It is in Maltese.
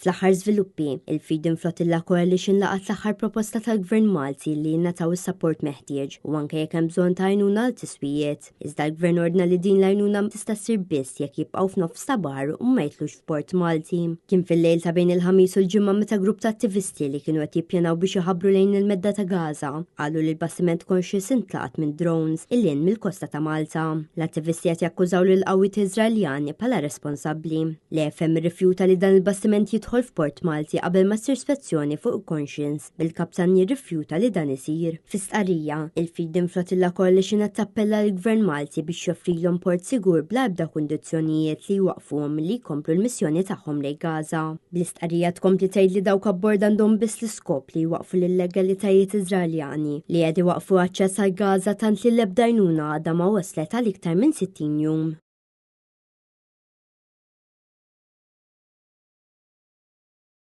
Fl-aħħar żviluppi, il-Freedom Flotilla Coalition laqat l-aħħar proposta tal-Gvern Malti li jingħataw is-sapport meħtieġ u anke jekk hemm bżonn ta' għajnuna għal tiswijiet. Iżda l-Gvern ordna li din l-għajnuna tista' ssir biss jekk jibqgħu f'nofs ta' baħar u ma jitlux f'port Malti. Kien fil-lejl ta' bejn il-Ħamis u l-Ġimgħa meta grupp ta' attivisti li kienu qed jippjanaw biex iħabbru lejn il-Medda ta' Gaza qalu li l-bastiment Conscious intlaqat minn drones 'il hinn mill-kosta ta' Malta. L-attivisti qed jakkużaw lill-qawwiet Iżraeljani bħala responsabbli. L-AFM irrifjuta li dan il-bastiment jidħol f'port Malti qabel ma ssir spezzjoni fuq il-Conscience, bil-kaptan jirrifjuta li dan isir. Fi stqarrija, il-Freedom Flotilla Coalition qed tappella lill-Gvern Malti biex joffrilhom port sigur bla ebda kundizzjonijiet li jwaqqfuhom milli jkomplu l-missjoni tagħhom lejn Gaza. Bl-istqarrija tkompli tgħid li dawk abbord għandhom biss l-iskop li jwaqqfu l-illegalitajiet Iżraeljani li qed iwaqqfu aċċess għal Gaza tant li l-ebda għajnuna għadha ma waslet għal iktar minn 60 jum.